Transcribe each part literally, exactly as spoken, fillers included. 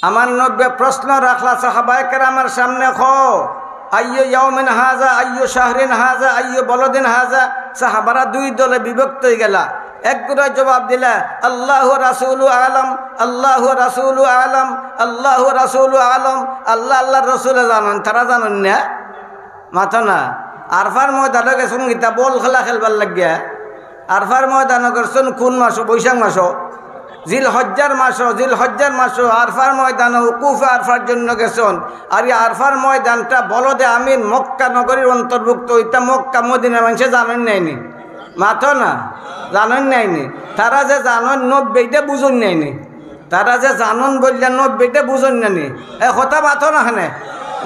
আমার নবী প্রশ্ন রাখলা সাহাবায়ে কেরামের সামনে, "কও, আইয়ু ইয়াউমিন হাজা, আইয়ু শাহরিন হাজা, আইয়ু বলদিন হাজা?" সাহাবারা দুই দলে বিভক্ত অইগেলা। এক গুরা জবাব দিলা, "আল্লাহু রাসূলু আলাম, আল্লাহু রাসূলু আলাম, আল্লাহু রাসূলু আলাম।" আল্লাহ, আল্লাহর রসুলে জানইন, তারা জানইন না? মাতো না। আরফার ময়দানো গেছইন কিতা, বল খেলা খেলবার লাগিয়া। আরফার ময়দানো গেছইন কুন মাসো? বৈশাখ মাসো, জিলহজ্জার মাসো, জিলহজ্জার মাসো আরফার ময়দানো উকুফে আরফার জন্য গেছইন। আর ই আরফার ময়দানটা বলদে আমিন মক্কা নগরীর অন্তর্ভুক্ত, ইটা মক্কা মদিনার মানষে জানইন নায়নি? মাতো না, জানইন নায়নি? তারা যে জানইন নবীয়ে, ইটা বুঝইন নায়নি? তারা যে জানইন বুলিয়া নবীয়ে, ইটা বুঝইন নায়নি? এ কথা মাতো না কেনে?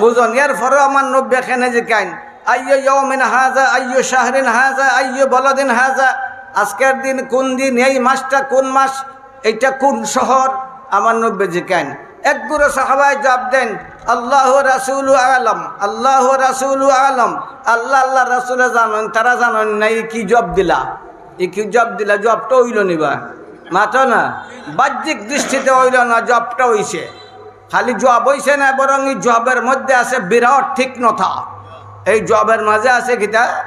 বুঝইন। এরপরেও আমার নবীয়ে কেনে জিকাইন, "আইয়ু ইয়াউমিন হাজা, আইয়ু শাহরিন হাজা, আইয়ু বলদিন হাজা?" আজকের দিন কুন দিন, এই মাসটা কুন মাস, এইটা কুন শহর? আমার নবীয়ে জিকাইন। এক গুরা সাহাবায় জবাব দেইন, "আল্লাহু রাসূলু আলাম, আল্লাহু রাসূলু আলাম।" আল্লাহ, আল্লাহর রসুলে জানইন, তারা জানইন না। ই কি জবাব দিলা? ই কি জবাব দিলা? জবাবটা অইলো নি বা? মাতো না। বাহ্যিক দৃষ্টিতে অইলো না, জবাবটা অইছে। খালি জবাব অইছে না, বরং ই জবাবের মধ্যে আছে বিরাট তীক্ষ্ণতা। এই জবাবের মাঝে আছে কিতা?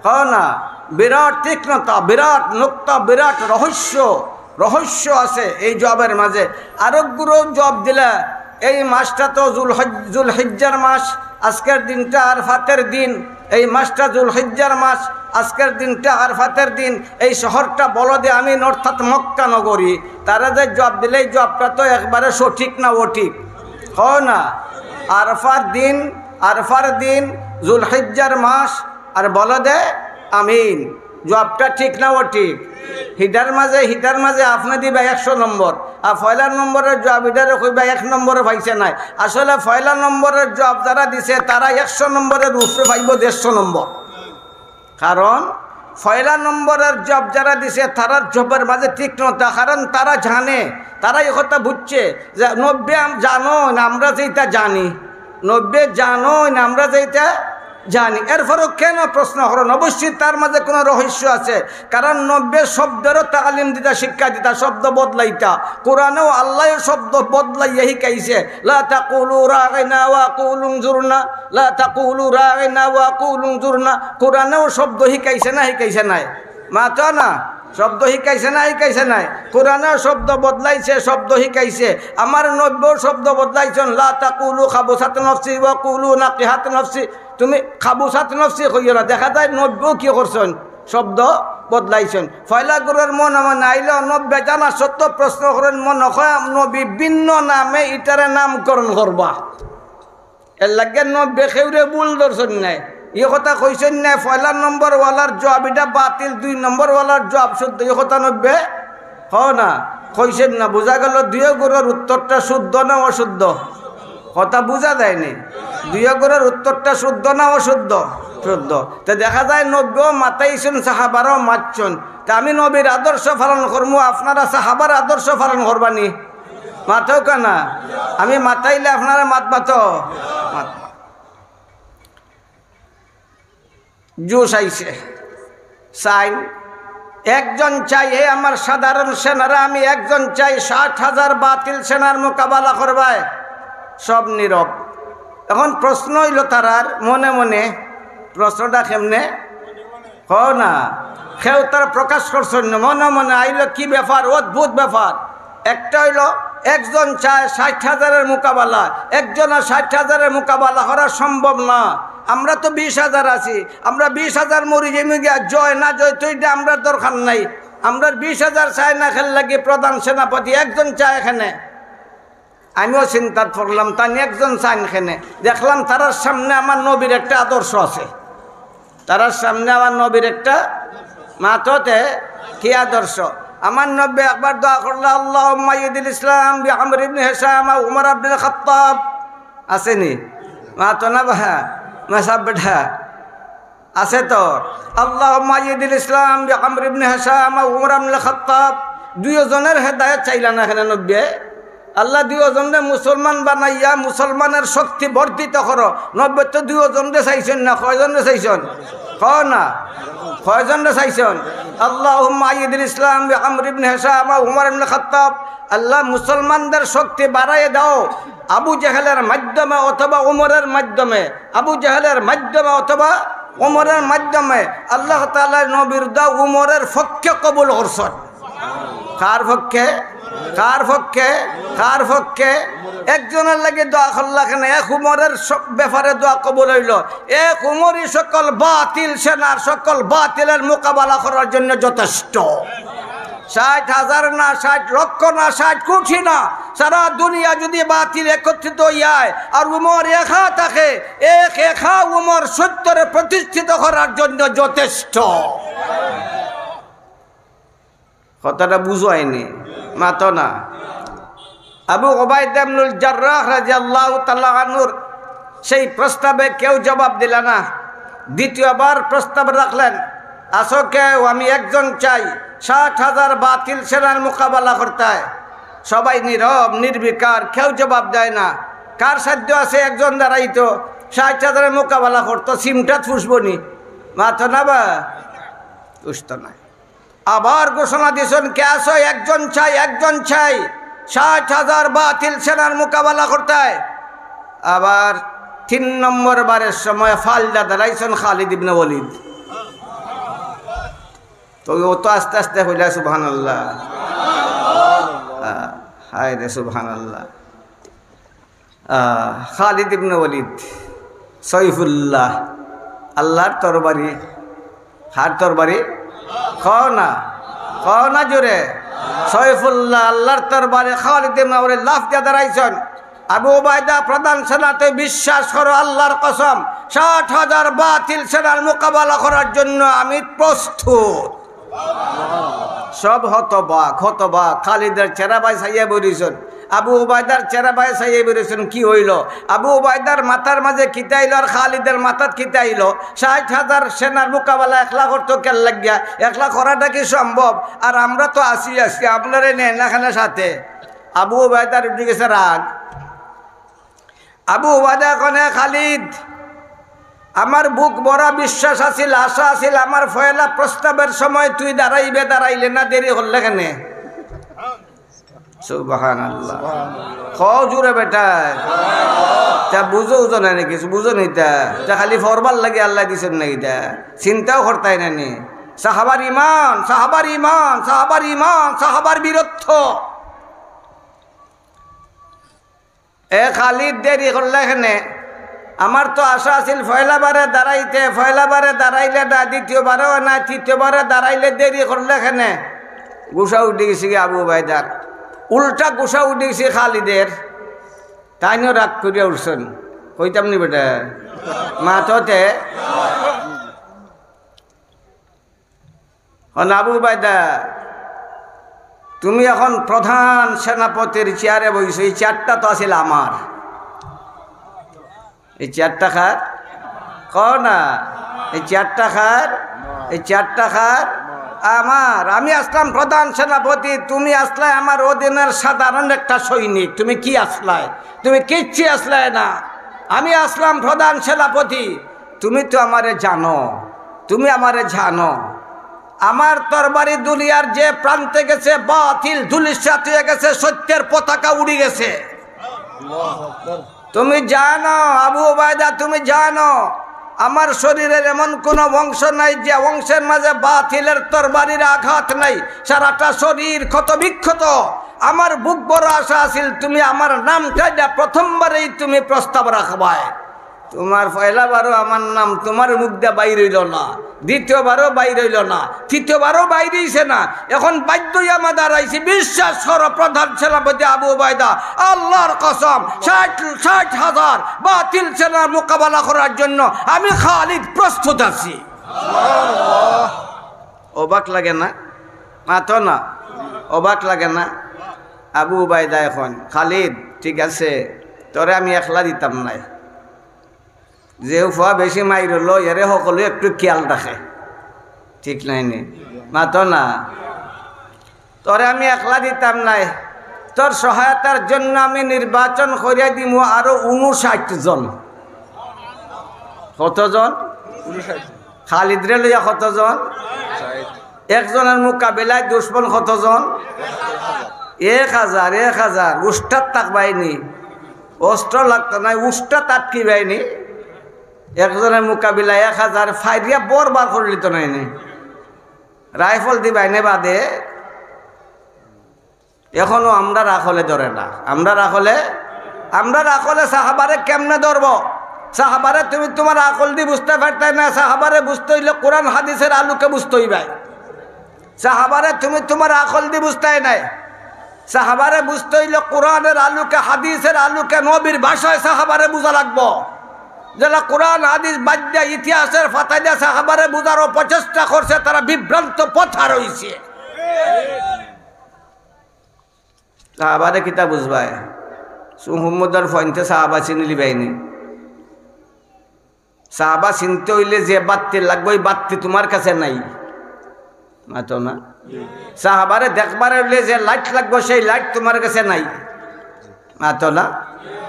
কও না, বিরাট তীক্ষ্ণতা, বিরাট নুক্তা, বিরাট রহস্য, রহস্য আছে এই জবাবের মাঝে। আরো গুরা জবাব দিলা, এই মাসটা তো জুলহজ-, জুলহিজ্জার মাস, আজকের দিনটা আরফাতের দিন, এই মাসটা জুলহিজ্জার মাস, আজকের দিনটা আরফাতের দিন, এই শহরটা বলদে আমিন অর্থাৎ মক্কা নগরী। তারা যে জবাব দিলা, এই জবাবটা তো একবারে সঠিক না অঠিক? কও না। আরফার দিন, আরফার দিন, জুলহিজ্জার মাস, আর বলদে আমিন। জবাবটা ঠিক না অঠিক? হিটার মাঝে, হিটার মাঝে আপনে দিবা একশো নম্বর, আর পয়লা নম্বরের জবাব হিটারে কইবা এক নম্বরে পাইছে নায়। আসলে পয়লা নম্বরের জবাব যারা দিছে, তারা একশো নম্বরের উপরে পাইবো দেড়শো নম্বর। কারণ পয়লা নম্বরের জবাব যারা দিছে, তারার জবাবের মাঝে তীক্ষ্ণতা, কারণ তারা জানে, তারা ই কথা বুঝছে যে নবীয়ে আম-, জানইন আমরা যেইটা জানি, নবীয়ে জানইন আমরা যেইটা জানি। এরপরেও কেনে প্রশ্ন করইন? অবশ্যই তার মাঝে কুনু রহস্য আছে, কারণ নবীয়ে শব্দরও তালিম দিতা, শিক্ষা দিতা, শব্দ বদলাইতা। কোরআনেও আল্লায় শব্দ বদলাইয়া শিখাইছে, "লা তাকুলু রাইনা ওয়া কুলু উনজুরনা, লা তাকুলু রাইনা ওয়া কুলু উনজুরনা।" কোরআনেও শব্দ শিখাইছে না, শিখাইছে নায়? মাতো না। শব্দ শিখাইছে না, শিখাইছে নায়? কোরআনেও শব্দ বদলাইছে, শব্দ শিখাইছে। আমার নবীয়েও শব্দ বদলাইছইন, "লা তাকুলু খাবুসাত নাফসি ওয়া কুলু নাকিহাত নাফসি।" তুমি খাবুসাত নাফসি কইও না। দেখা যায় নবীয়েও কি করছইন? শব্দ বদলাইছইন। পয়লা গুরার মনে মনে আইলো, নবীয়ে জানা সত্ত্বেও প্রশ্ন করইন, মনে কয় নবী ভিন্ন নামে ইটারে নামকরণ করবা। এর লাগি নবীয়ে কেউরে ভুল ধরছইন নায়। ই কথা কইছইন নায়, পয়লা নম্বর ওয়ালার জবাব ইটা বাতিল, দুই নম্বর ওয়ালার জবাব শুদ্ধ। ই কথা নবীয়ে, কও না, কইছইন না। বুঝা গেল দুইও গুরার উত্তরটা শুদ্ধ না অশুদ্ধ? কথা বুঝা যায়নি। দুইও গুরার উত্তরটা শুদ্ধ না অশুদ্ধ? শুদ্ধ। তে দেখা যায় নবীয়েও মাতাইছইন, সাহাবারাও মাতছইন। তে আমি নবীর আদর্শ পালন করমু, আপনারা সাহাবার আদর্শ পালন করবানি? মাতো কেনে? আমি মাতাইলে আপনারা মাতবা তো? মাতবা। জোশ আইছে। চাইন, একজন চাই, হে আমার সাধারণ সেনারা, আমি একজন চাই ষাট হাজার বাতিল সেনার মোকাবেলা করবায়। সব নীরব। এখন প্রশ্ন অইলো তারার মনে মনে, প্রশ্নটা কেমনে? কও না, কেউ তার প্রকাশ করছইন না। মনে মনে আইলো, কি ব্যাপার, অদ্ভুত ব্যাপার। একটা অইলো, একজন চায় ষাট হাজারের মোকাবেলা, একজনে ষাট হাজারের মোকাবেলা করা সম্ভব না। আমরা তো বিশ হাজার আছি, আমরা বিশ হাজার মরি যাইমু গিয়া, জয় না জয় তো ইটা আমরার দরকার নাই। আমরার বিশ হাজার চায় না, এর লাগি প্রধান সেনাপতি একজন চায় কেনে। আমিও চিন্তাত পড়লাম, তাইন একজন চাইন কেনে? দেখলাম তারার সামনে আমার নবীর একটা আদর্শ আছে, তারার সামনে আমার নবীর একটা, মাততে, কি আদর্শ? আমার নবী একবার দোয়া করলা, "আল্লাহুম্মা আইয়িদিল ইসলাম বি আমর ইবনে হিশাম ওয়া উমর ইবনুল খাত্তাব।" আছেনি? মাতো না বা? মেসাব বেটা। আছে তো? "আল্লাহুম্মা আইয়িদিল ইসলাম বি আমর ইবনে হিশাম ওয়া উমর ইবনুল খাত্তাব।" দুইওজনের হেদায়েত চাইলা না কেনে নবীয়ে? আল্লাহ দুইওজনরে মুসলমান বানাইয়া মুসলমানের শক্তি বর্ধিত করো। নবীয়ে তো দুইওজনরে চাইছইন না, কয়জনরে চাইছইন? কও না, কয়জনরে চাইছইন? আল্লাহুম্মা আইয়িদিল ইসলাম বি আমর ইবনে হিশাম ওয়া উমর ইবনে খাত্তাব। আল্লাহ, মুসলমানদের শক্তি বাড়াইয়া দাও। আবু জেহেলের মাধ্যমে অথবা উমরের মাধ্যমে, আবু জেহেলের মাধ্যমে অথবা উমরের মাধ্যমে আল্লাহ তাআলা নবীর দোয়া উমরের পক্ষে কবুল করছইন। কার পক্ষে? কার পক্ষে? কার পক্ষে? একজনের লাগি দোয়া করলা কেনে? এক উমরের স-, ব্যাপারে দোয়া কবুল অইলো। এক উমরই সকল বাতিল সেনার সকল বাতিলের মোকাবেলা করার জন্য যথেষ্ট। ষাইট হাজার না, ষাইট লক্ষ না, ষাইট কোটি না, সারা দুনিয়া যুদি বাতিল একত্রিত অইযায় আর উমর একা থাকে, এক একা উমর সত্যরে প্রতিষ্ঠিত করার জন্য যথেষ্ট। কথাটা বুঝায়নি, মাতো না। আবু উবাইদা ইবনুল জাররাহ রাদিয়াল্লাহু তাআলা আনহুর সেই প্রস্তাবে কেউ জবাব দিলা না। দ্বিতীয়বার প্রস্তাব রাখলেন, "আছো কেউ? আমি একজন চাই, ষাইট হাজার বাতিল সেনার মোকাবেলা করতায়।" সবাই নীরব, নির্বিকার, কেউ জবাব দেয় না। কার সাধ্য আছে একজন দাঁড়াইতো, ষাইট হাজারের মোকাবেলা করতো, সিমটাত ফুসবো নি? মাতো না বা? ফুসতো না। আবার ঘোষণা দিছইন, "কে আছো? একজন চাই, একজন চাই, ষাইট হাজার বাতিল সেনার মোকাবেলা করতায়।" আবার তিন নম্বর বারের সময় পাল্টা দাঁড়াইছইন খালিদ ইবনে ওলিদ। তো ও তো আস্তে আস্তে কইলা সুবহানাল্লাহ। আহ, হায় রে সুবহানাল্লাহ। আহ, খালিদ ইবনে ওলিদ, সৈফুল্লাহ, আল্লাহর তরবারি। কার তরবারি? কও না, কও না জোরে। সৈফুল্লাহ, আল্লাহর তরবারি খালিদ ইবনে ওলিদ লাফ দিয়া দাঁড়াইছইন। আবু উবাইদা প্রধান সেনাতে, বিশ্বাস করো আল্লাহর কসম, ষাইট হাজার বাতিল সেনার মোকাবেলা করার জন্য আমি প্রস্তুত। সব হতবাক, হতবাক। খালিদের চেহারা বায় চাইয়া বইরইছইন, আবু উবাইদার চেহারা বায় চাইয়া বইরইছইন। কি অইলো? আবু উবাইদার মাথার মাঝে কিতা আইলো আর খালিদের মাথাত কিতা আইলো? ষাইট হাজার সেনার মোকাবেলা একলা করতো কেন লাগিয়া? একলা করাটা কি সম্ভব? আর আমরা তো আছি, আছি, আপনারে নেন না কেনে সাথে। আবু উবাইদার উঠি গেছে রাগ। আবু উবাইদা কয়, "খালিদ, আমার বুক ভরা বিশ্বাস আছিল, আশা আছিল, আমার পয়লা প্রস্তাবের সময় তুই দাঁড়াইবে, দাঁড়াইলে না, দেরি করলে কেনে?" সুবহানাল্লাহ। কও জোরে বেটা। তা বুঝো, বুঝো না নি কিছু, বুঝো নি তা? তা খালি ফরবার লাগি আল্লাহ দিছইন না ইতা? চিন্তাও করতায় না নি? সাহাবার ইমান, সাহাবার ইমান, সাহাবার ইমান, সাহাবার বীরত্ব। এ খালিদ, দেরি করলে কেনে? আমার তো আশা আছিল পয়লা বারে দাঁড়াইতে, পয়লা বারে দাঁড়াইলে না, দ্বিতীয় বারেও না, তৃতীয় বারে দাঁড়াইলে দেরি করলে কেনে? গুসা উঠি গেছে কি আবু উবাইদার? উল্টা গুসা উঠি গেছে খালিদের। তাইনও রাগ করিয়া উঠছইন। কইতাম নি বেটা? মাততে। অন আবু উবাইদা, তুমি এখন প্রধান সেনাপতির চেয়ারে বইছো, এই চেয়ারটা তো আছিল আমার। এই চেয়ারটা কার? কও না। এই চেয়ারটা কার? এই চেয়ারটা কার? আমার। আমি আছলাম প্রধান সেনাপতি, তুমি আছলায় আমার অধীনের সাধারণ একটা সৈনিক। তুমি কি আছলায়? তুমি কিচ্ছু আছলায় না। আমি আছলাম প্রধান সেনাপতি। তুমি তো আমারে জানো, তুমি আমারে জানো। আমার তরবারি দুনিয়ার যে প্রান্তে গেছে, বাতিল ধূলিসাৎ হয়ে গেছে, সত্যের পতাকা উড়ি গেছে। তুমি জানো আবু উবাইদা, তুমি জানো আমার শরীরের এমন কোনো অংশ নাই যে অংশের মাঝে বাতিলের তরবারির আঘাত নাই। সারাটা শরীর ক্ষত বিক্ষত। আমার বুক ভরা আশা আছিল, তুমি আমার নামটা দিয়া প্রথমবারেই তুমি প্রস্তাব রাখবায়। তোমার পয়লা বারও আমার নাম তোমার মুখ দিয়া বাইর অইলো না, দ্বিতীয় বারও বাইর অইলো না, তৃতীয় বারও বাইর অইছে না। এখন বাধ্য অইয়া আমি দাঁড়াইছি। বিশ্বাস করো প্রধান সেনাপতি আবু উবাইদা, আল্লাহর কসম, ষাইট, ষাইট হাজার বাতিল সেনার মোকাবেলা করার জন্য আমি খালিদ প্রস্তুত আছি। অবাক লাগে না? মাতো না। অবাক লাগে না? আবু উবাইদায় কইন, "খালিদ, ঠিক আছে, তোরে আমি একলা দিতাম নায়। যে ফুয়া বেশি মাইর অইলো, এরে হকলে একটু খেয়াল রাখে।" ঠিক নায় নি? মাতো না। "তোরে আমি একলা দিতাম নায়, তোর সহায়তার জন্য আমি নির্বাচন করিয়া দিমু আরো ঊনষাট জন।" কতজন? খালিদরে লইয়া কতজন? একজনের মোকাবিলায় দুশমন কতজন? এক হাজার। এক হাজার। উস্তাদ থাকবায়নি, অস্ত্র লাগতো নায়, উস্তাদ আটকিবায়নি। একজনের মোকাবিলায় এক হাজার, ফাইরিয়া বরবার করলিতো নায়নি, রাইফল দিবায়নি বাদে। এখনো আমরার আকলে ধরে না। আমরার আকলে, আমরার আকলে সাহাবারে কেমনে ধরবো? সাহাবারে তুমি তুমার আকল দি বুঝতায় পারতায় না। সাহাবারে বুঝতে অইলে কোরআন হাদিসের আলোকে বুঝতে অইবায়। সাহাবারে তুমি তুমার আকল দি বুঝতায় নায়। সাহাবারে বুঝতে অইলে কোরআনের আলোকে, হাদিসের আলোকে, নবীর ভাষায় সাহাবারে বুঝা লাগবো। যারা কোরআন হাদিস বাদ দিয়া ইতিহাসের পাতা দিয়া সাহাবারে বুঝার অপচেষ্টা করছে, তারা বিভ্রান্ত পথা রইছে। সাহাবারে কিতা বুঝবায়? সুহম্মদর ফয়েন্টে সাহাবা চিনিলিবায়নি। সাহাবা চিনতে অইলে যে বাত্তি লাগবো, ই বাত্তি তুমার কাছে নাই। মাতো না? সাহাবারে দেখবার অইলে যে লাইট লাগবো, সেই লাইট তুমার কাছে নাই। মাতো না?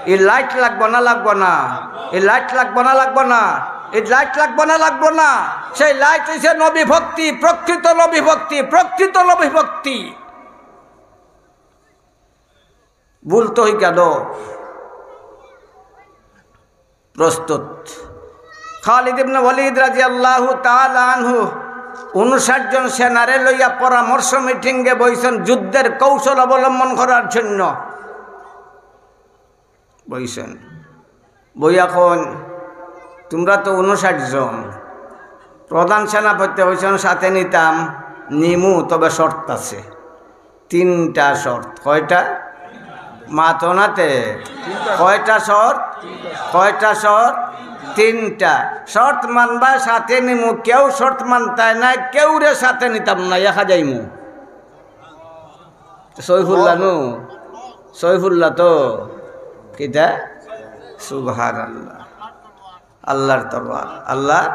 ই লাইট লাগবো না, লাগবো না? ই লাইট লাগবো না, লাগবো না? ই লাইট লাগবো না, লাগবো না? সেই লাইট অইছে নবী ভক্তি, প্রকৃত নবী ভক্তি, প্রকৃত নবী ভক্তি। ভুল তো হই গেল। প্রস্তুত। খালিদ ইবনে ওয়ালিদ রাদিয়াল্লাহু তাআলা আনহু ঊনষাট জন সেনারে লইয়া পরামর্শ মিটিংয়ে বইছেন যুদ্ধের কৌশল অবলম্বন করার জন্য। বইছেন। বইয়া কইন, "তুমরা তো ঊনষাট জন।" প্রধান সেনাপতি কইছেন, "সাথে নিতাম, নিমু, তবে শর্ত আছে।" তিনটা শর্ত। কয়টা? মাতো না তে। কয়টা শর্ত? কয়টা শর্ত? তিনটা। শর্ত মানবায়, সাথে নিমু, কেউ শর্ত মানতায় নায়, কেউরে সাথে নিতাম না, একা যাইমু। সইফুল্লাহ নু? সইফুল্লাহ তো? কিতা? সুবহানাল্লাহ। আল্লাহর তরবার, আল্লাহর,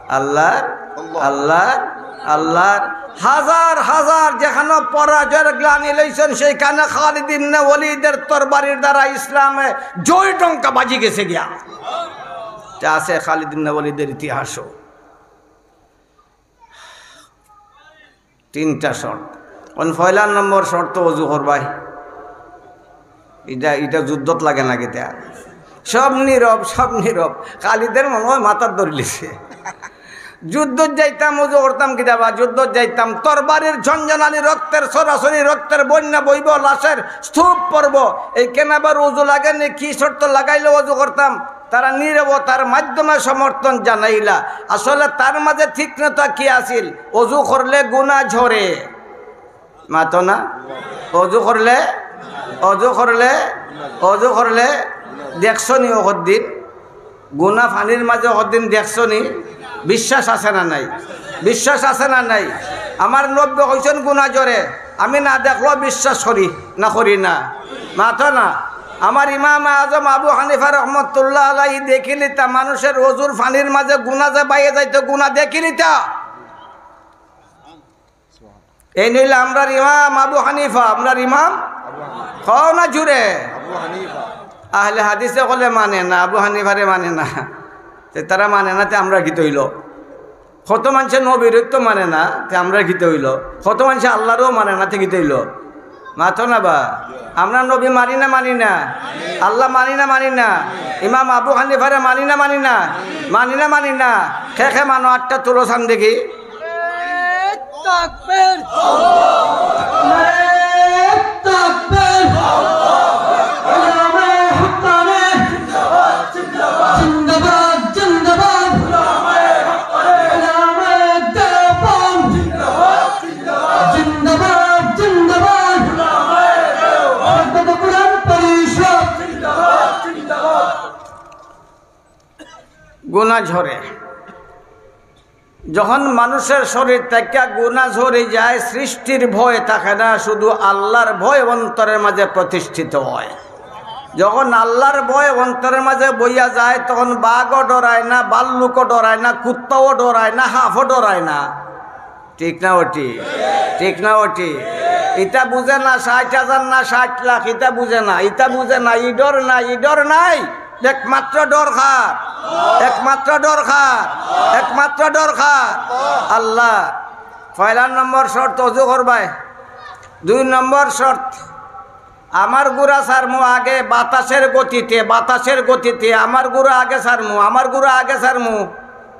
আল্লাহর, আল্লাহ। আল্লাহর, আল্লাহর। হাজার হাজার যেখানো পরাজয়ের গ্লানি লইছেন, সেইখানে খালিদ ইবনে ওয়ালিদের তরবারির দ্বারা ইসলামে জয় ডঙ্কা বাজি গেছে গিয়া। যা আছে খালিদ ইবনে ওয়ালিদের ইতিহাসও। তিনটা শর্ত। অন পয়লা নম্বর শর্ত অজু করবায়। ইটা, ইটা যুদ্ধত লাগে না কিতা? সব নীরব, সব নীরব। খালিদের মনে হয় মাথাত ধরিলিছে। যুদ্ধত যাইতাম, অজু করতাম কিতা বা? যুদ্ধত যাইতাম, তরবারির ঝনঝনানি, রক্তের সরাসরি, রক্তের বন্যা বইব, লাশের স্তূপ পড়ব। এইখানে আবার অজু লাগে নি? কি শর্ত লাগাইলে অজু করতাম? তারা নীরবতার মাধ্যমে সমর্থন জানাইলা। আসলে তার মাঝে তীক্ষ্ণতা কি আছিল? অজু করলে গুনা ঝরে। মাতো না? অজু করলে, অজু করলে, অজু করলে দেখছো নি অকদিন? গুনা পানির মাঝে অকদিন দেখছো নি? বিশ্বাস আছে না নাই? বিশ্বাস আছে না নাই? আমার নবী কইছেন গুনা ঝরে, আমি না দেখলেও বিশ্বাস করি, না করি না? মাতো না? আমার ইমাম আজম আবু হানিফা রহমতুল্লাহ আলাইহি দেখিলিতা মানুষের অজুর পানির মাঝে গুনা যে বাইয়ে যাইতো, গুনা দেখিলিতা। এই নইলে আমরার ইমাম আবু হানিফা, আমরার ইমাম কও না জুরে। আহলে হাদিসে কলে মানে না, আবু হানিফারে মানে না। তে তারা মানে না, তে আমরা কিতা অইলো? কত মানষে নবীর তো মানে না, তে আমরা কিতা অইলো? কত মানষে আল্লাহরেও মানে না, তে কিতা অইলো? মাতো না বা? আমরা নবী মানি না, মানি না? আল্লাহ মানি না, মানি না? ইমাম আবু হানিফারে মানি না, মানি না? মানি না, মানি না? খে খে মানো, আটটা তুলো চান দেখি। নারায়ে তাকবীর! নারায়ে তাকবীর! নারায়ে হক্কানি! জিন্দাবাদ, জিন্দাবাদ! নারায়ে তাকবীর! জিন্দাবাদ, জিন্দাবাদ! বাগদাদ কোরআন পরিষদ! গুনা ঝরে। যখন মানুষের শরীর থেকে গুনা ঝরে যায়, সৃষ্টির ভয় থাকে না, শুধু আল্লাহর ভয় অন্তরের মাঝে প্রতিষ্ঠিত হয়। যখন আল্লাহর ভয় অন্তরের মাঝে বইয়া যায়, তখন বাঘও ডরায় না, ভাল্লুকও ডরায় না, কুত্তাও ডরায় না, হাফও ডরায় না। ঠিক না ওটি? ঠিক না ওটি? ইটা বুঝে না ষাট হাজার না ষাট লাখ, ইটা বুঝে না, ইটা বুঝে না। ই ডর নাই, ই ডর নাই। একমাত্র ডর কার? একমাত্র ডর কার? একমাত্র ডর কার? আল্লাহ। পয়লা নম্বর শর্ত অজু করবায়। দুই নম্বর শর্ত, আমার ঘুড়া ছাড়মু আগে বাতাসের গতিতে, বাতাসের গতিতে আমার ঘুড়া আগে ছাড়মু, আমার ঘুড়া আগে ছাড়মু।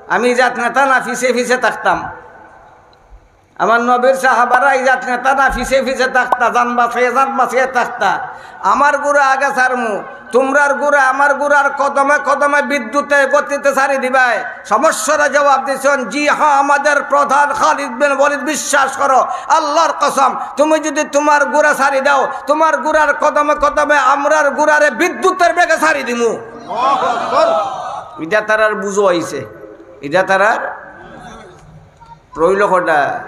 আমি ইজাত নেতা না, পিছে পিছে থাকতাম। আমার নবীর সাহাবারা ইজাত নেতা না, পিছে পিছে থাকতা, জান বাঁচাইয়া, জান বাঁচাইয়া থাকতা। আমার ঘুড়া আগে ছাড়মু, তুমরার ঘুড়া আমার ঘুড়ার কদমে কদমে বিদ্যুতের গতিতে ছাড়ি দিবায়। সমস্যারা জবাব দিছইন, "জি হ্যাঁ, আমাদের প্রধান খালিদ বিন ওয়ালিদ, বিশ্বাস করো, আল্লাহর কসম, তুমি যদি তুমার ঘুড়া ছাড়ি দাও, তুমার ঘুড়ার কদমে কদমে আমরার ঘুড়ারে বিদ্যুতের বেগে ছাড়ি দিমু।" ইটা তারার বুঝো আইছে, ইটা তারার রইল কটা?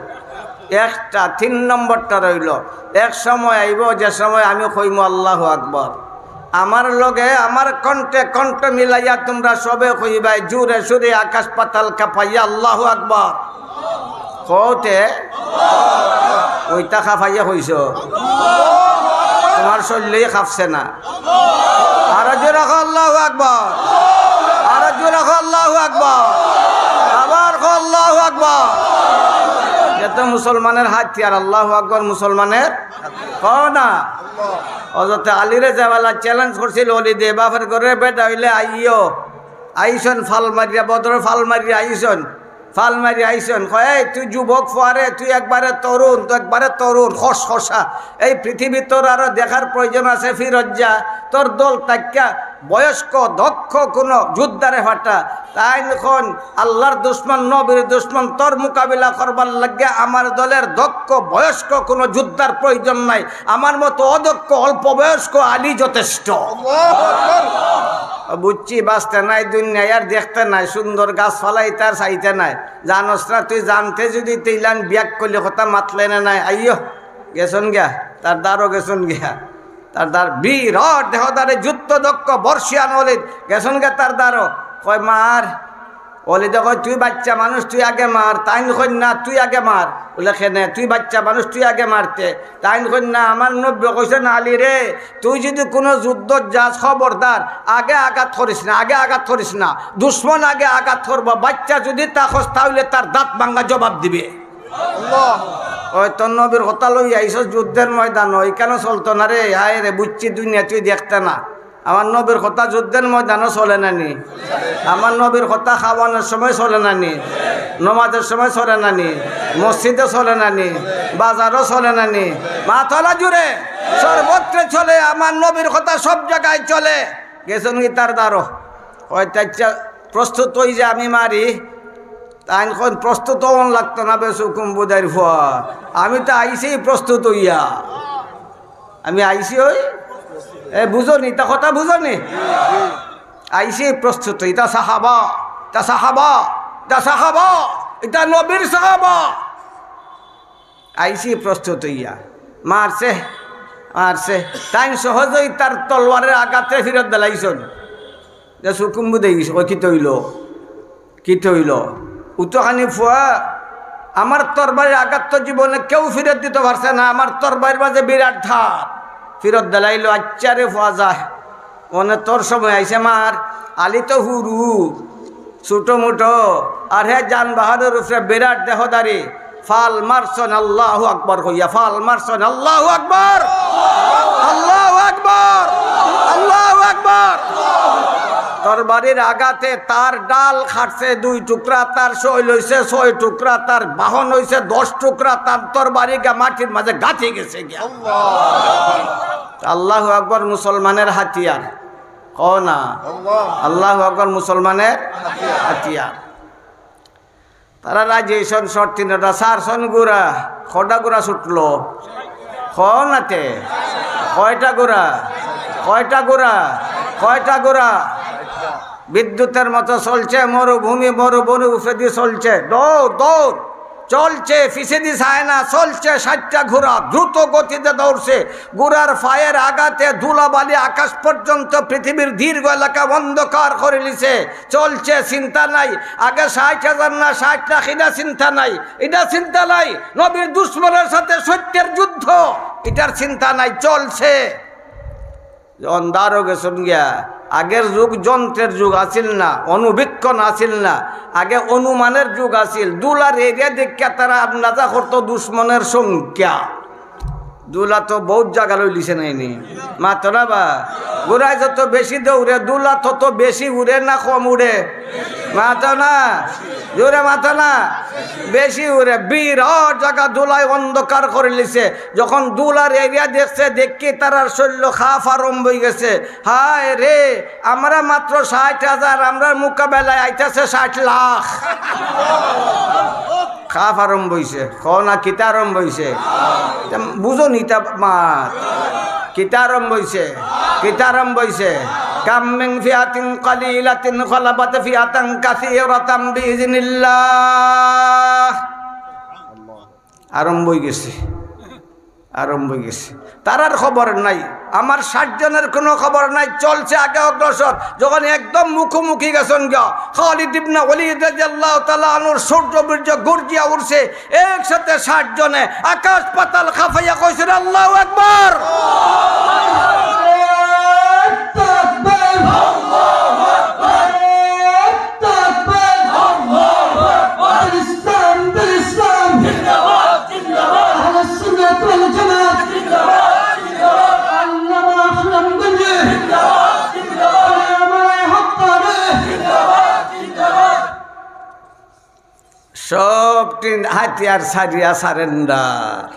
একটা। তিন নম্বরটা রইল, এক সময় আইব যে সময় আমি কইমু, "আল্লাহু আকবার।" আমার লগে আমার কণ্ঠে কণ্ঠ মিলাইয়া তুমরা সবে কইবায়, জোরে সুরে আকাশ পাতাল কাঁপাইয়া, "আল্লাহু আকবার।" কওতে ওইটা কাঁপাইয়া কইছো, তুমার শরীরেই কাঁপছে না। আরো জোরে কও, "আল্লাহু আকবার।" আরো জোরে কও, "আল্লাহু আকবার।" আবার কও, "আল্লাহু আকবার।" এ তো মুসলমানের হাতিয়ার, আল্লাহু আকবার মুসলমানের। কও না? হযরতে আলীরে যেবেলা challenge করছিল ওলিদে, "বাপের ঘরের বেটা অইলে আইও।" আইছইন ফাল মারিয়া, বদরর ফাল মারিয়া আইছইন। ফাল মারি আইছইন, কয়, "এই তুই যুবক ফুয়ারে, তুই একবারে তরুণ, তুই একবারে তরুণ, খসখসা। এই পৃথিবীত তোর আরো দেখার প্রয়োজন আছে, ফিরত যা, তোর দল থাকিয়া বয়স্ক দক্ষ কোনো যোদ্ধারে পাঠা।" তাইন কইন, "আল্লাহর দুশমন, নবীর দুশমন, তোর মোকাবিলা করবার লাগিয়া আমার দলের দক্ষ বয়স্ক কোনো যোদ্ধার প্রয়োজন নাই, আমার মতো অদক্ষ অল্প বয়স্ক আলী যথেষ্ট।" বুঝছি, বাঁচতে নাই দুনিয়ায় আর দেখতে নাই, সুন্দর গাছপালা ইতার চাইতে নাই। জানোস না তুই, জানতে যদি তেইলান বিয়াক করলে কথা মাতলে না নাই। আইয়ো, গেছইন গিয়া, তার দারো গেছইন গিয়া। তার দার বিরাট দেহদারে যুদ্ধ দক্ষ বর্ষিয়ান ওলিদ গেছইন গিয়া তার দারো। কয়, "মার।" ওলিদে কয়, "তুই বাচ্চা মানুষ, তুই আগে মার।" তাইন কইন, "না, তুই আগে মার।" বলে, "কেনে? তুই বাচ্চা মানুষ, তুই আগে মারতে।" তাইন কইন, "না, আমার নবী কইছইন, আলী রে, তুই যদি কোনো যুদ্ধ যাস, খবরদার, আগে আঘাত করিস না, আগে আঘাত করিস না। দুশমন আগে আঘাত করবো, বাচ্চা যদি থাকস, তাহলে তার দাঁত ভাঙ্গা জবাব দিবে।" ওই তোর নবীর কথা লই আইছস যুদ্ধের ময়দান, ওইখানে চলতো না রে। হায় রে, বুঝছি দুনিয়া তুই দেখতে না। আমার নবীর কথা যুদ্ধের ময়দানও চলে না নি? আমার নবীর কথা খাওয়ানোর সময় চলে না নি? নমাজের সময় চলে না নি? মসজিদে চলে না নি? বাজারও চলে না নি? মাতলা জুড়ে সর্বত্রে চলে। আমার নবীর কথা সব জায়গায় চলে। গেছইন গি তার দারো, কয়, "আচ্ছা, প্রস্তুত অই যে আমি মারি।" তাইন কইন, "প্রস্তুত অন লাগতো না, বেশ হুকুম বুঝাইর ফুয়া, আমি তো আইছি প্রস্তুত অইয়া।" আমি আইছি ওই, এ, বুঝো নি? ইতা কথা বুঝো নি? আইছি প্রস্তুত, ইতা সাহাবা, ইতা সাহাবা, ইতা সাহাবা, ইতা নবীর সাহাবা। আইছি প্রস্তুত অইয়া। মারছে, মারছে। তাইন সহজেই তার তলোয়ারের আঘাতে ফিরত দিলাইছইন। যে হুকুম বুঝে গেছে, কই কিতা অইলো? কিতা অইলো? উতো খানি ফুয়া, আমার তরবারির আঘাত তো জীবনে কেউ ফিরত দিতো পারছে না, আমার তরবারির মাঝে বিরাট ধার, ফিরত দিলাইলো। আচ্ছা রে ফুয়া, যায়, মানে তোর সময় আইছে মার, আলী তো হুরু, ছোট মোটো, আর হে জান বাহাদুর উপরে বিরাট দেহদারি, ফাল মারছইন আল্লাহু আকবার কইয়া, ফাল মারছইন আল্লাহু আকবার, আল্লাহু আকবার, আল্লাহু আকবার। তরবারির আঘাতে তার ঢাল কাটছে দুই টুকরা, তার শৈল অইছে ছয় টুকরা, তার বাহন অইছে দশ টুকরা, তার তরবারি গিয়া মাটির মাঝে গাঁথি গেছে গিয়া। আল্লাহু আকবার মুসলমানের হাতিয়ার। কও না? আল্লাহু আকবার মুসলমানের হাতিয়ার। তারা রাজি অইছইন শর্ত তিনটা, ছাড়ছইন ঘুড়া, কয়টা ঘুড়া ছুটলো? কও না তে। কয়টা ঘুড়া? কয়টা ঘুড়া? কয়টা ঘুড়া? বিদ্যুতের মতো চলছে, মরুভূমি, মরুভূমি উপরেদি চলছে, দৌড়, দৌড়। চলছে, পিছেদি চায় না, চলছে, ষাটটা ঘুড়া দ্রুত গতিতে দৌড়ছে। ঘুড়ার পায়ের আঘাতে ধুলাবালি আকাশ পর্যন্ত পৃথিবীর দীর্ঘ এলাকা অন্ধকার করিলিছে। চলছে, চিন্তা নাই। আগে ষাট হাজার না ষাট লাখ, ইটা চিন্তা নাই, ইটা চিন্তা নাই। নবীর দুশমনের সাথে সত্যের যুদ্ধ, ইটার চিন্তা নাই। চলছে, অন্ধারো গেছইন গিয়া। আগের যুগ যন্ত্রের যুগ আছিল না, অনুবীক্ষণ আছিল না, আগে অনুমানের যুগ আছিল। ধুলার এরিয়া দেখিয়া তারা আন্দাজা করতো দুশমনের সংখ্যা। ধুলা তো বউত জাগা লইলিছে নাইনি? মাতো না বা? ঘুড়ায় যত বেশি দৌড়ে, ধুলা তত বেশি উড়ে না কম উড়ে? মাতো না, জোরে মাতো না। বেশি উড়ে, বিরাট জাগা ধুলায় অন্ধকার করিলিছে। যখন ধুলার এরিয়া দেখছে, দেখি তারার শরীর খাপ আরম্ভ অইগেছে। হায় রে, আমরা মাত্র ষাইট হাজার, আমরার মোকাবেলায় আইতাছে ষাইট লাখ। খাপ আরম্ভ অইছে। কও না, কিতা আরম্ভ অইছে? তে বুঝো নি তা মাত। কিতা আরম্ভ অইছে? কিতা আরম্ভ অইছে? কাম মিন ফিআতিন কালিলাতিন গালাবাত ফিআতান কাসীরাতাম বিইজনিল্লাহ। আরম্ভ অইগেছে, আরম্ভ অইগেছে। তারার খবর নাই, আমার ষাইট জনের কুনু খবর নাই। চলছে আগে অগ্রসর, যখন একদম মুখোমুখি গেছইন গিয়া, খালিদ ইবনে ওয়ালিদ রাদিয়াল্লাহু তাআলা আনহুর শৌর্য বীর্য গর্জিয়া উঠছে। একসাথে ষাইট জনে আকাশ পাতাল কাঁপাইয়া কইছইন, "আল্লাহু আকবার।" সব টিন হাতিয়ার ছাড়িয়া সারেন্ডার,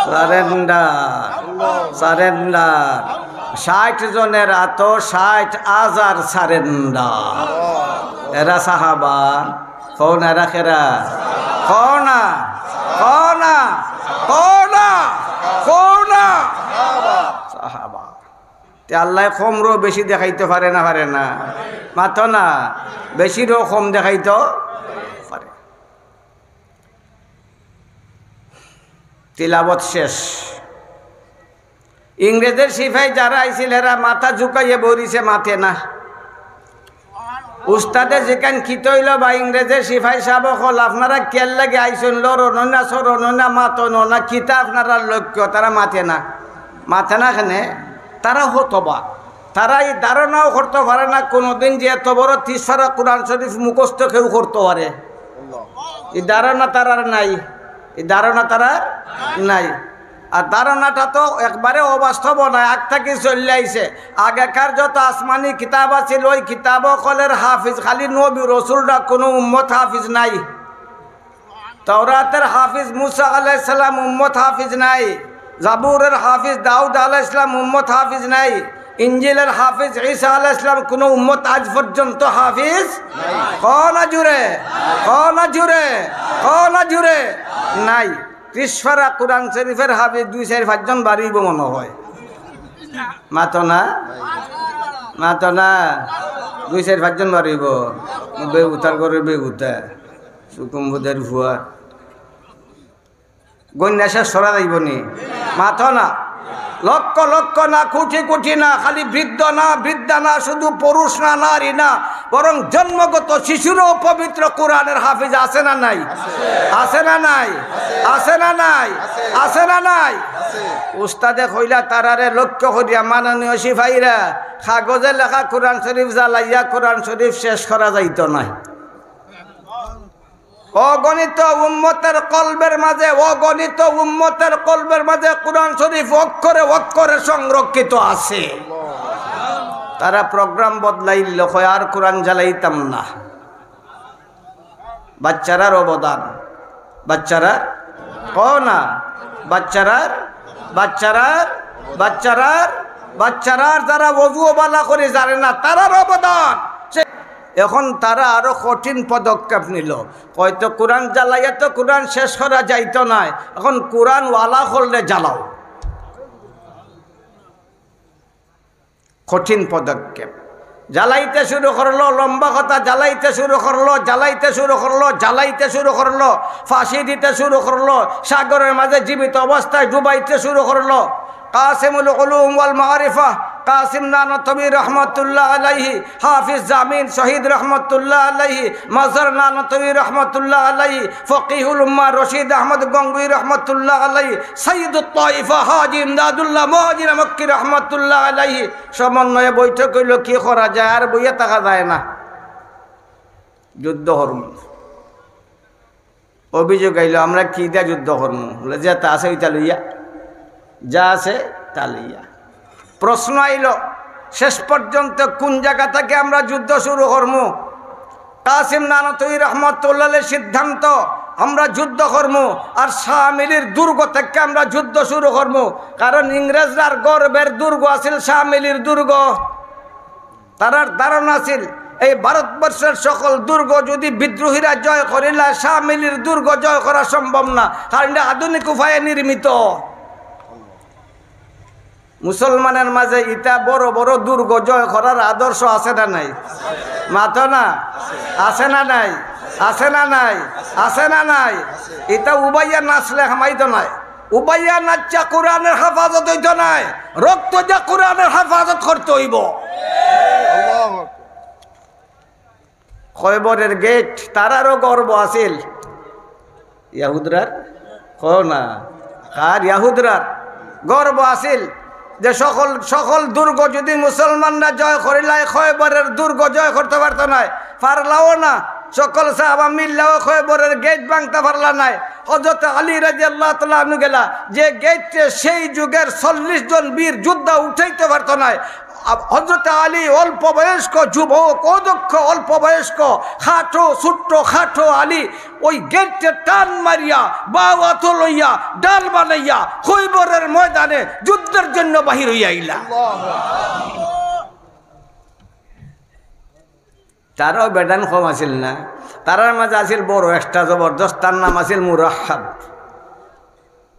সারেন্ডার, সারেন্ডার। ষাইট জনের আতো ষাইট হাজার সারেন্ডার। এরা সাহাবা? কও না, এরা কেরা? কও না, কও না, কও না, কও না। সাহাবা। তে আল্লায় কমরেও বেশি দেখাইতো পারে না, পারে না? মাতো না, বেশিরেও কম দেখাইতো পারে। তিলাওয়াত শেষ। ইংরেজের সিপাই যারা আইছিল, এরা মাথা ঝুকাইয়া বইরিছে, মাতে না। উস্তাদে জিকাইন, "কিতা অইলো বা ইংরেজের সিপাই সাব অকল, আপনারা কিয়ার লাগি আইছইন? লড়ইন না, চড়ইন না, মাতইন না, কিতা আপনারার লক্ষ্য?" তারা মাতে না। মাতে না কেনে? তারা হতবাক। তারা ই ধারণাও করতো পারে না কুনুদিন যে এত বড় তিরিশ পারা কোরআন শরীফ মুখস্থ কেউ করতো পারে। ই ধারণা তারার নাই, ই ধারণা তারার নাই। আর ধারণাটা তো একবারে অবাস্তব নায়, আগ থাকি চলিয়া আইছে। আগেকার যত আসমানি কিতাব আছিল, ওই কিতাব অকলের হাফিজ খালি নবী রসুলরা, কুনু উম্মত হাফিজ নাই। তাওরাতের হাফিজ মুসা আলাইহিস সালাম উম্মত হাফিজ নাই, জাবুরের হাফিজ দাউদ আলাইহিস সালাম উম্মত হাফিজ নাই, ইঞ্জিলের হাফিজ ঈসা আলাইহিস সালাম কুনু উম্মত আজ পর্যন্ত হাফিজ। কও না জুরে, কও না জুরে, কও না জুরে। নাই। তিরিশ পারা কোরআন শরীফের হাফিজ দুই চাইর পাঁচজন বাড়িব মনে হয়। মাতো না, মাতো না। দুই চাইর পাঁচজন বাড়িব। বেউতার ঘরে বেউতা। সুকুম্বুদের ফুয়া। গন্যা শেষ করা যাইব নি? মাতো না। লক্ষ লক্ষ না, কোটি কোটি না, খালি বৃদ্ধ না, বৃদ্ধা না, শুধু পুরুষ না, নারী না, বরং জন্মগত শিশুরও পবিত্র কোরআনের হাফিজ আছে না নাই? আছে না নাই? আছে না নাই? আছে না নাই? উস্তাদে কইলা, "তারারে লক্ষ্য করিয়া মাননীয় সিপাহীরা, কাগজে লেখা কোরআন শরীফ জ্বালাইয়া কোরআন শরীফ শেষ করা যাইতো নায়।" অগণিত উম্মতের কলবের মাঝে, অগণিত উম্মতের কলবের মাঝে কোরআন শরীফ অক্ষরে অক্ষরে সংরক্ষিত আছে। তারা program বদলাইল, কয়, "আর কোরআন জ্বালাইতাম না।" বাচ্চারার অবদান, বাচ্চারার, কও না, বাচ্চারার, বাচ্চারার, বাচ্চারার, বাচ্চারার যারা অজুও বালা করি জানে না, তারার অবদান। সে এখন তারা আরো কঠিন পদক্ষেপ নিল। হয়তো কোরআন জ্বালাইয়া তো কোরআন শেষ করা যাইতো নায়, এখন কোরআন ওয়ালা করলে জ্বালাও। কঠিন পদক্ষেপ। জ্বালাইতে শুরু করলো, লম্বা কথা, জ্বালাইতে শুরু করলো, জ্বালাইতে শুরু করলো, জ্বালাইতে শুরু করলো, ফাঁসি দিতে শুরু করলো, সাগরের মাঝে জীবিত অবস্থায় ডুবাইতে শুরু করলো। কাসিমুল উলুম ওয়াল মারিফা, কাসিম নানতবী রহমতুল্লাহ আলাইহি, হাফিজ জামিন শহীদ রহমতুল্লাহ আলাইহি, মজহর নানতবী রহমতুল্লাহ আলাইহি, ফকিহুল উম্মাহ রশিদ আহমদ গঙ্গুহি রহমতুল্লাহ আলাইহি, সাইয়্যিদুত তাইফা হাজী ইমদাদুল্লাহ মুহাজির মক্কি রহমতুল্লাহ আলাইহি সমন্বয়ে বৈঠক অইলো, কি করা যায়, আর বইয়া থাকা যায় না, যুদ্ধ করমু। অভিযোগ আইলো, "আমরা কি দিয়া যুদ্ধ করমু?" বলে, "যেটা আছে ওইটা লইয়া, যা আছে তা লইয়া।" প্রশ্ন আইলো, শেষ পর্যন্ত কোন জায়গা থেকে আমরা যুদ্ধ শুরু করমু? কাসিম নানতবী রহমতুল্লাহ আলাইহির সিদ্ধান্ত, আমরা যুদ্ধ করমু, আর শামিলির দুর্গ থেকে আমরা যুদ্ধ শুরু করমু, কারণ ইংরেজরার গর্বের দুর্গ আছিল শামিলির দুর্গ। তারার ধারণা আছিল, এই ভারতবর্ষের সকল দুর্গ যদি বিদ্রোহীরা জয় করিলায়, শামিলির দুর্গ জয় করা সম্ভব না, কারণ এটা আধুনিক উপায়ে নির্মিত। মুসলমানের মাঝে ইতা বড় বড় দুর্গ জয় করার আদর্শ আছে না নাই? মাতো না? আছে না নাই? আছে না নাই? আছে না নাই? ইতা উবাইয়া নাচলে হামাইতো নাই। উবাইয়া নাচা কোরআনের হেফাজত অইতো নায়, রক্ত দিয়া কোরআনের হেফাজত করতে অইবো। আল্লাহু আকবার। খয়বরের গেট, তারারও গর্ব আছিল। ইয়াহুদরার? কও না। কার? ইয়াহুদরার গর্ব আছিল যে সকল, সকল দুর্গ যদি মুসলমানরা জয় করিলায়, খয়বরের দুর্গ জয় করতে পারতো নায়, পারলাও না। সকল সাহাবা মিল্লাও খয়বরের গেট ভাঙতে পারলা নায়। হযরত আলী রাদিয়াল্লাহু তাআলা আনহু গেলা, যে গেটে সেই যুগের চল্লিশ জন বীর যোদ্ধা উঠাইতে পারতো নায়। আব-, হযরত আলী অল্প বয়স্ক যুবক, অদক্ষ অল্প বয়স্ক, খাটো, ছোট্ট খাটো আলী ওই গেটে টান মারিয়া, বাউ আতো লইয়া, ঢাল বানাইয়া, খয়বরের ময়দানে যুদ্ধের জন্য বাহির অইয়া আইলা। তারাও বেটাইন কম আছিল না, তারার মাঝে আছিল বড় একটা জবরদস্ত, তার নাম আছিল মুরাহহাব।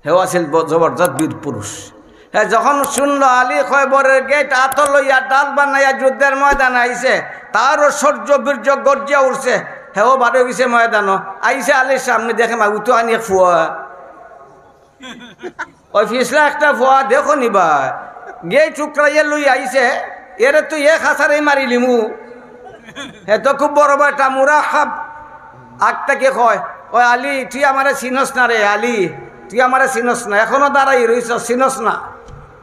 হেও আছিল ব-, জবরদস্ত বীর পুরুষ। হে যখন শুনলো আলী খয়বরের গেট আতো লইয়া ঢাল বানাইয়া যুদ্ধের ময়দানে আইছে, তারও শৌর্য বীর্য গর্জিয়া উঠছে, হেও বারো গেছে ময়দানো। আইছে আলীর সামনে, দেখে, "মা, উতো আনি এক ফুয়া।" ওই ফিছলা একটা ফুয়া দেখো নি বা, গেট ঠুকরাইয়া লই আইছে, এরে তো এক আছাড়েই মারিলিমু। হে তো খুব বড় বেটা, মুরাহহাব। আগ থাকি কয়, "ওই আলী, তুই আমারে চিনস না রে, আলী, তুই আমারে চিনস না, এখনো দাঁড়াই রইছস, চিনস না।"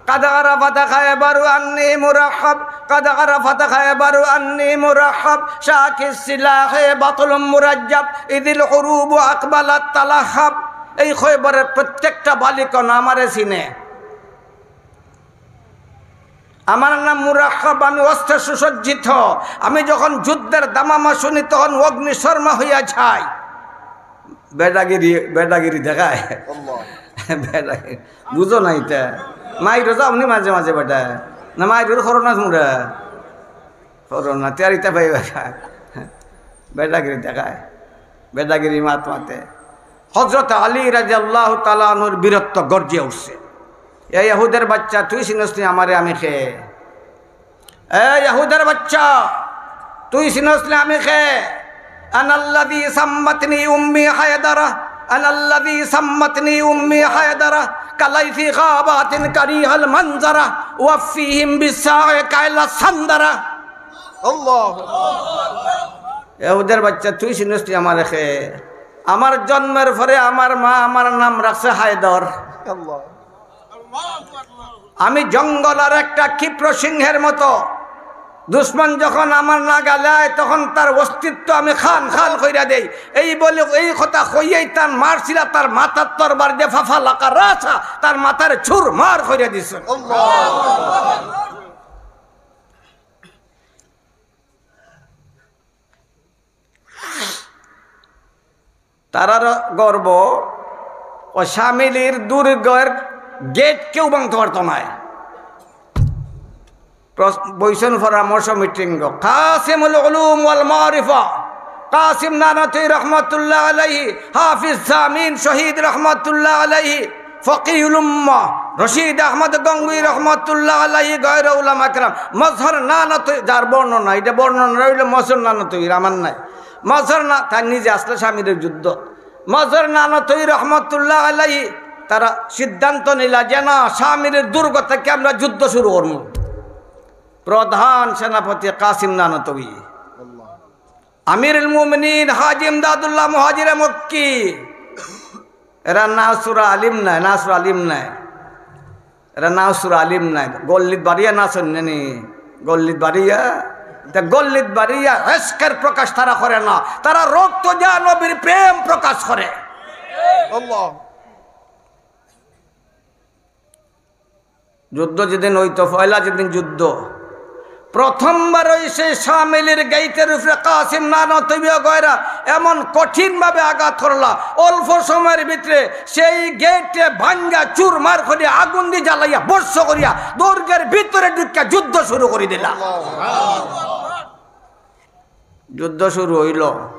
قد عرفت خيبر أني مرحب، قد عرفت خيبر أني مرحب، شاك السلاح بطل مرجب، إذ الحروب أقبلت تلهب। এই খয়বরের প্রত্যেকটা বালিকণ আমারে চিনে। আমার নাম মুরাহহাব, আমি অস্ত্রে সুসজ্জিত। আমি যখন যুদ্ধের দামামা শুনি, তখন অগ্নিশর্মা হইয়া যাই। বেটাগিরি, বেটাগিরি দেখায়। আল্লাহ। বেটাগিরি। বুঝো না ইতা? মাইরো যাও নি মাঝে মাঝে বেটা। না মাইরো করো না তোমরা। করো না, তিয়ারিতা পাইবা। বেটাগিরি দেখায়। বেটাগিরি মাত মাতে। হযরত আলী রাদিয়াল্লাহু তাআলা আনহুর বীরত্ব গর্জিয়া উঠছে। "এ ইহুদের বাচ্চা, তুই চিনস নি আমারে, আমি কে? এ ইহুদের বাচ্চা, তুই চিনস নি আমি কে? أنا الذي سمتني أمي حيدرة، أنا الذي سمتني أمي حيدرة، كليث غابات كريه المنظرة، أوفيهم بالساع كيل السندرة।" আল্লাহ। ইহুদের বাচ্চা, তুই চিনস নি আমারে কে? আমার জন্মের পরে আমার মা আমার নাম রাখছে হায়দর। আল্লাহ। আমি জঙ্গলের একটা ক্ষিপ্র সিংহের মতো, দুশমন যখন আমার নাগালে আয়, তখন তার অস্তিত্ব আমি খান খান কইরা দেই। এই বলে, এই কথা কইয়াই তার মারছিলা, তার মাথার তরবার দিয়ে ফাফা লাকা রাসা, তার মাথার চুরমার কইরা দিছে। আল্লাহ। তারার গর্ব, ও শামিলির দুর্গের গেট কেউ ভাঙতে পারতো নায়। প্রস-, বইছইন পরামর্শ মিটিং, কাসিমুল উলুম ওয়াল মারিফা, কাসিম নানতবী রহমতুল্লাহ আলাইহি, হাফিজ জামিন শহীদ রহমতুল্লাহ আলাইহি, ফকিহুল উম্মাহ রশিদ আহমদ গঙ্গুহি রহমতুল্লাহ আলাইহি, গয়রে উলামা কেরাম, মজহর নানতবী, যার বর্ণনা, এটা বর্ণনা রইল মজহর নানতবীর, আমার নাই। মজহর না, তার নিজে আসলে শামিলির যুদ্ধ। মজহর নানতবী রহমতুল্লাহ আলাইহি, তারা সিদ্ধান্ত নিলা যে না, শামিলির দুর্গ থেকে আমরা যুদ্ধ শুরু করবো। প্রধান সেনাপতি কাসিম নানতবী, আমিরুল মুমিনিন হাজী ইমদাদুল্লাহ মুহাজিরে মক্কি, এরা নাসুরা আলিম নায়, নাসুরা আলিম নায়, এরা নাসুরা আলিম নায়। গল্লিত বাড়িয়া নাচইন নি, গল্লিত বাড়িয়া, তে গল্লিত বাড়িয়া এশকের প্রকাশ তারা করে না, তারা রক্ত দিয়া নবীর প্রেম প্রকাশ করে। আল্লাহ। যুদ্ধ যেদিন অইতো, পয়লা যেদিন যুদ্ধ, প্রথমবার অউ সেই শামিলির গেইটের উপরে কাসিম নানতবী গয়রা এমন কঠিনভাবে আঘাত করলা, অল্প সময়ের ভিতরে সেই গেইটে ভাঙ্গা চুরমার করিয়া আগুন দি জ্বালাইয়া ভস্ম করিয়া দুর্গের ভিতরে ঢুকিয়া যুদ্ধ শুরু করি দিলা। যুদ্ধ শুরু অইলো,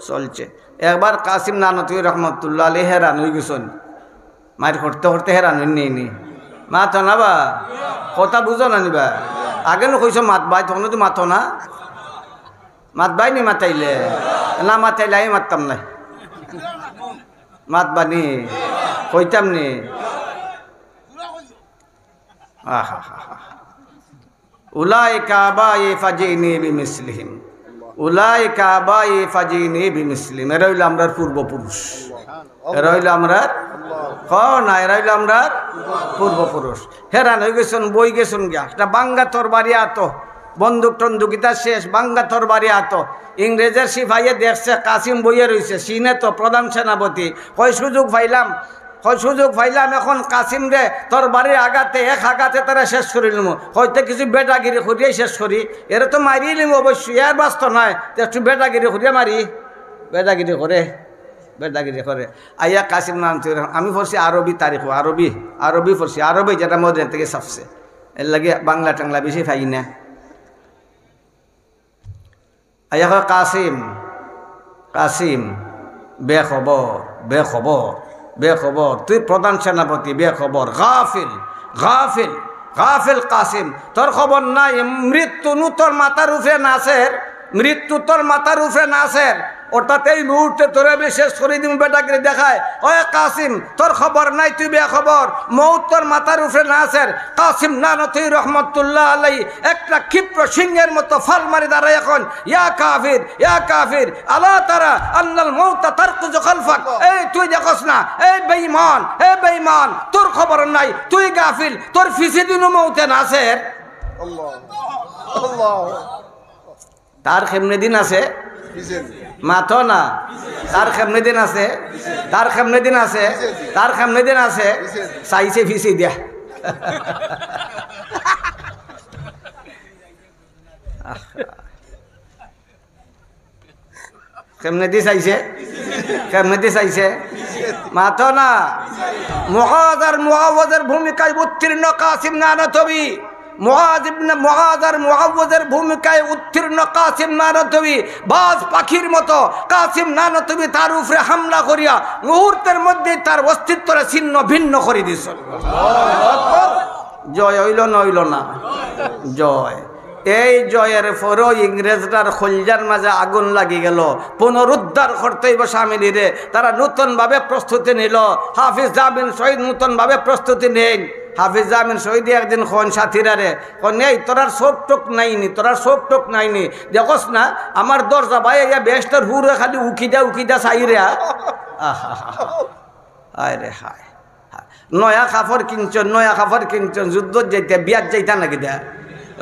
চলছে। একবার কাসিম নানতবী রহমতুল্লাহ আলাইহি হেরান অইগেছইন, মাইর করতে করতে হেরান অইন নি নি। মাতো না বা, কথা বুঝো না নি বা? আগে নু কইছো মাতবায়, তখন তো মাতো না। মাতবায় নি মাতাইলে? না মাতাইলে আমি মাততাম নায়। মাতবা নি? কইতাম নি? আহা। উলাইকা আবাই ফাজিনি বিমিসলিহিম। উলাইকা আবাই ফাজিনি বিমিসলিহিম। এরা অইলো আমরার পূর্বপুরুষ। এরা অইলো আমরার, কও না, এরা অইলো আমরার পূর্বপুরুষ। হেরান অইগেছইন, বই গেছইন গিয়া। একটা ভাঙ্গা তরবারি আতো, বন্দুক টন্দুক ইতা শেষ, ভাঙ্গা তরবারি আতো। ইংরেজের সিপাইয়ে দেখছে কাসিম বইয়া রইছে, চিনে তো প্রধান সেনাপতি। কয়, সুযোগ পাইলাম, কয়, সুযোগ পাইলাম, এখন কাসিমরে তরবারির আঘাতে, এক আঘাতে তারে শেষ করিলিমু। কইতে কিছু বেটাগিরি করিয়াই শেষ করি, এরে তো মারিলিমু অবশ্যই, এর বাস্ত নায়, তে একটু বেটাগিরি করিয়া মারি, বেটাগিরি করে, বেটাগিরি করে। আইয়া কাসিম নানতবী, আমি পড়ছি আরবি তারিখ, আরবি, আরবি পড়ছি, আরবি যেটা মদিনা থাকি ছাপছে, এরলাগি বাংলা টাংলা বেশি পাই না। আইয়া কয়, "কাসিম, কাসিম, বেখবর, বেখবর, বেখবর, তুই প্রধান সেনাপতি, বেখবর, গাফিল, গাফিল, গাফিল কাসিম, তোর খবর নাই, মৃত্যু নু তোর মাথার উপরে নাচের, মৃত্যু তোর মাথার উপরে নাচের।" অর্থাৎ এই মুহূর্তে তোরে আমি শেষ করি দিমু, বেটাগিরি দেখায়। ওই কাসিম, তোর খবর নাই, তুই বেখবর, মউত তোর মাথার উপরে নাচের। কাসিম নানতবী রহমতুল্লাহ আলাই একটা ক্ষিপ্র সিংহের মতো ফাল মারি দাঁড়ায় এখন, "ইয়া কাফির, ইয়া কাফির, আলা তারা আন্নাল মউতা তারকুজু খালফাক।" এই তুই দেখোস না, এই বেঈমান, এই বেঈমান, তোর খবর নাই, তুই গাফিল, তোর পিছে দিনু মউতে নাচের। আল্লাহ, আল্লাহ। তার কেমনে দিন আছে? মাতো না। তার কেমনে দিন আছে? তার কেমনে দিন আছে? তার কেমনে দিন আছে? চাইছে পিছে দিয়া। কেমনে দি চাইছে? কেমনে দি চাইছে? মাতো না। মুআজ আর মুআওয়াজের ভূমিকায় উত্তীর্ণ কাসিম নানতবী। মুআজ ইবনে, মুআজ আর মুআওয়াজের ভূমিকায় উত্তীর্ণ কাসিম নানতবী বাজ পাখির মতো কাসিম নানতবী তার উপরে হামলা করিয়া মুহূর্তের মধ্যেই তার অস্তিত্বরে ছিন্ন ভিন্ন করি দিছইন। জয় অইলো না, অইলো না? জয়। এই জয়ের পরেও ইংরেজরার কইলজার মাঝে আগুন লাগি গেল। পুনরুদ্ধার করতে অইবো শামিলিরে। তারা নতুনভাবে প্রস্তুতি নিল। হাফিজ জামিন শহীদ নতুনভাবে প্রস্তুতি নেইন। হাফিজ জামিন শহীদে একদিন কইন সাথীরারে, কইন, "এই, তোরার চোখ টোখ নাই নি, তোরার চোখ টোখ নাই নি? দেখোস না, আমার দরজা বাইয়া ইয়া বেহেশতর হুরে খালি উকি দা, উকি দা চাইরে।" আহা, হায় রে হায়। নয়া কাপড় কিনছইন, নয়া কাপড় কিনছইন, যুদ্ধত যাইতা, বিয়াত যাইতা নাকি দা?